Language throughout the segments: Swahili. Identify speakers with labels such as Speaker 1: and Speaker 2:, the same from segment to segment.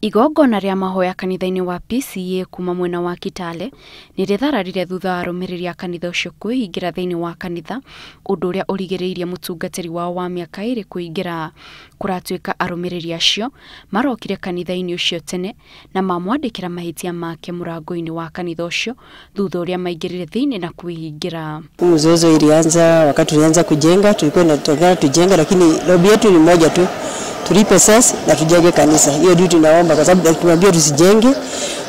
Speaker 1: Igongona rĩa mahoya kanitha-inĩ wa PCEA kuma mwena wa Kitale nĩ rĩthararire thutha wa arũmĩrĩri a kanitha ũcio kwĩhingĩra thĩinĩ wa kanitha, ũndũ ũrĩa ũrigĩrĩirie mũtungatĩri wao wa mĩaka 2 kũingĩra. Kũratuĩka arũmĩrĩri acio marokire kanitha-inĩ ũcio tene na mamwandĩkĩra mahĩtia make mũrango-inĩ wa kanitha ũcio thutha ũrĩa maingĩrire thĩinĩ na kwĩhingĩra.
Speaker 2: Mzozo ilianza wakati tulianza kujenga, tulikuwa tunataka tujenge, lakini lobby yetu ni moja tu. Tulipe sasa na tujenge kanisa. Hiyo ndio tunaomba kwa sababu tunaambia tusijenge.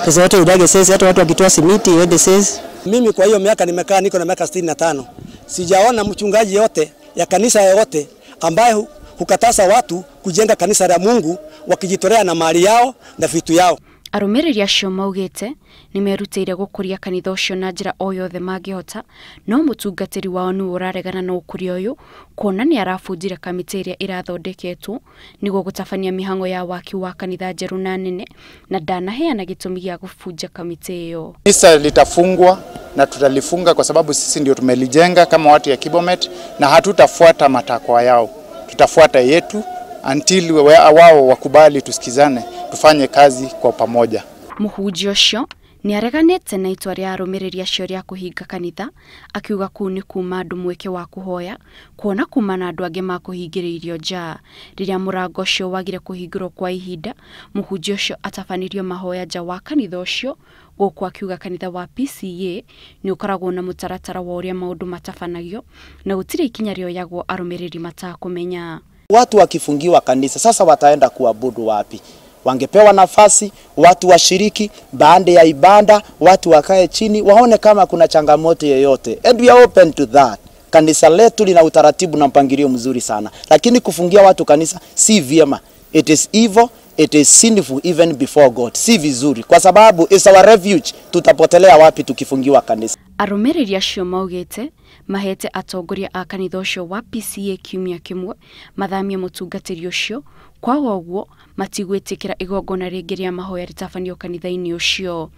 Speaker 2: Pesa yote idage sasa, hata watu wakitoa simiti iende sasa.
Speaker 3: Mimi kwa hiyo miaka nimekaa, niko na miaka 65. Sijaona mchungaji yote ya kanisa yote ambaye hukataza watu kujenga kanisa la Mungu wakijitolea na mali yao na vitu yao.
Speaker 1: Arũmĩrĩri acio maugĩte nĩmerutĩire gũkũria kanitha ũcio na njĩra o yothe mangĩhota, no mũtungatĩri wao nĩwe ũraregana na ũkũria ũyũ kuona nĩ arabunjire kamĩtĩ ĩrĩa ĩrathondeketwo nĩguo gũtabania mĩhang'o ya waki wa kanitha njerũ na nene, na ndanaheana gĩtũmi gĩa gũbunja kamĩtĩ ĩyo.
Speaker 4: Kanisa litafungwa na tutalifunga kwa sababu sisi ndio tumelijenga kama watu ya Kibomet, na hatutafuata matakwa yao, tutafuata yetu until wao wakubali tusikizane, tufanye kazi kwa pamoja.
Speaker 1: Mũhunjia ũcio nĩareganĩte na itua rĩa arũmĩrĩri acio rĩa kũhinga kanitha, akiuga kũu nĩ kuma andũ mweke wa kũhoya, kuona kuma na andũ angĩ makũhingĩrĩirio nja. Rĩrĩa mũrango ũcio wagire kũhingũrwo kwa ihinda, mũhunjia ũcio atabanirio mahoya nja wa kanitha ũcio, gũkũ akiuga kanitha wa PCEA nĩ ũkoragwo na mũtaratara wa ũrĩa maũndũ matabanagio na gũtirĩ ikinya rĩoyagwo arũmĩrĩri matakũmenya.
Speaker 5: Watu wakifungiwa kanisa sasa wataenda kuabudu wapi? Wangepewa nafasi watu washiriki baada ya ibada, watu wakae chini waone kama kuna changamoto yoyote. And we are open to that. Kanisa letu lina utaratibu na mpangilio mzuri sana, lakini kufungia watu kanisa si vyema. It is evil, it is sinful even before God. Si vizuri kwa sababu it's our refuge. Tutapotelea wapi tukifungiwa kanisa?
Speaker 1: Arũmĩrĩri acio maugĩte mahete atongoria a kanitha ũcio wa PCEA kiumia kĩmwe mathamie mũtungatĩri ũcio, kwaga ũguo matigwĩtĩkĩra igongona rĩngĩ rĩa mahoya rĩtabanio kanitha-inĩ ũcio.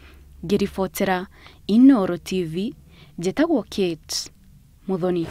Speaker 1: Ngĩribotera Inooro TV, njĩtagwo Kate Muthoni.